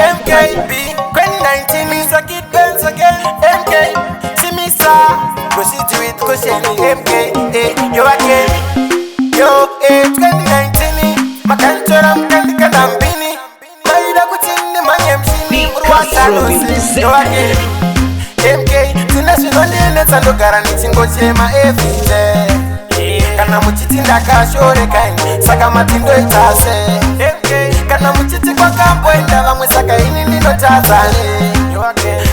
MKB 2019 Mr. Kid Benz again. MK Simisa. Proceed with caution. MK, eh, yo again. Yo, eh, 2019 makantora mukandikanda mbini maida kuti ndimhanye mshini uri wasadosi. Yo again. MK tine zvinondinetsa, ndogara ndichingochema everyday. Kana muchiti ndakashoreka ini, saka matindoita se? Kana muchiti kwakamboenda vamwe, saka ini ndinotadzane?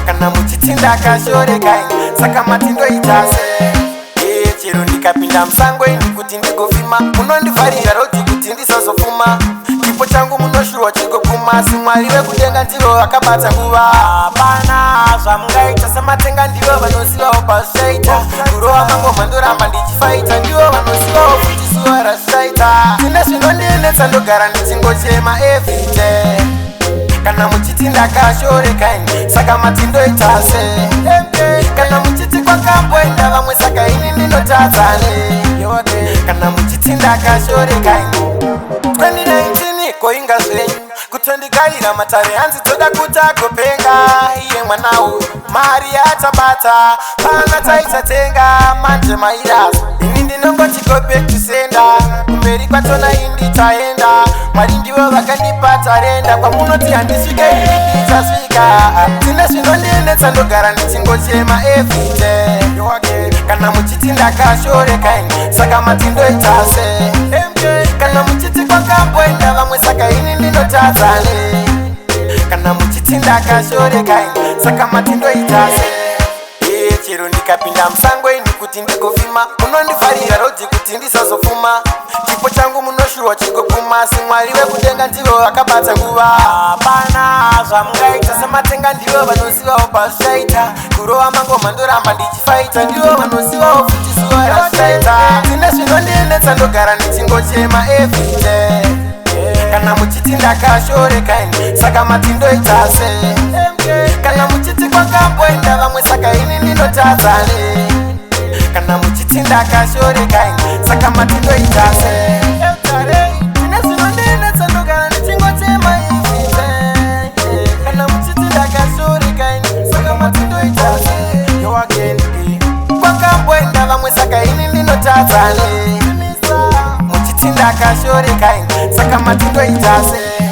Kana muchiti ndakashoreka ini, saka matindoita se? Chero ndikapinda musango ini kuti ndigofima, munondivharira road kuti ndisazofuma. Chipo changu munoshurwa chigoguma, asi Mwari vekudenga ndivo vakabata nguva. Hapana zvamungaita, samatenga ndivo vanozivawo pazvichaita. Kurova mangoma ndoramba ndichifaita, ndivo vanozivawo futi zuva razvichaita. Tine zvinondinetsa, ndogara ndichingochema everyday. Kana muchiti ndakashoreka ini, saka matindoita se? Kana muchiti kwakamboenda vamwe, saka ini ndinotadzane? Kana muchiti ndakashoreka ini, 2019 koinga zvenyu kutondigarira matare, hanzi toda kuti agopenga iye mwana uyu. Mari yatabata pana taichatenga manje mairasa. Ini ndinongoti go back to sender, kumberi kwatona indi taenda. Mwari ndivo vakandipa tarenda, kwamunoti handisvike ini ndichasvika. Tine zvinondinetsa, ndogara ndichingochema everyday. Kana muchiti ndakashoreka ini, saka matindoita se? Kana muchiti kwakamboenda vamwe, saka ini ndinotadzane? Kana muchiti ndakashoreka ini, saka matindoita se? Chero ndikapinda musango ini kuti ndigofima, munondivharira road kuti ndisazofuma. Chipo changu munoshurwa chigoguma, asi Mwari vekudenga ndivo vakabata nguva. Hapana zvamungaita, samatenga ndivo vanozivawo pazvichaita. Kurova mangoma ndoramba ndichifaita, ndivo vanozivawo futi zuva razvichaita. Tine zvinondinetsa, ndogara ndichingochema everyday. Kana muchiti ndakashoreka ini, saka matindoita se? Kana muchiti kwakamboenda vamwe, saka ini ndinotadzane? Kana muchiti ndakashoreka ini, saka matindoita se? Tine zvinondinetsa, ndogara ndichingochema everyday. Kana muchiti ndakashoreka ini, saka matindoita se? Yo again, eh. Kwakamboenda vamwe, saka ini ndinotadzane? Muchiti ndakashoreka ini, saka matindoita se?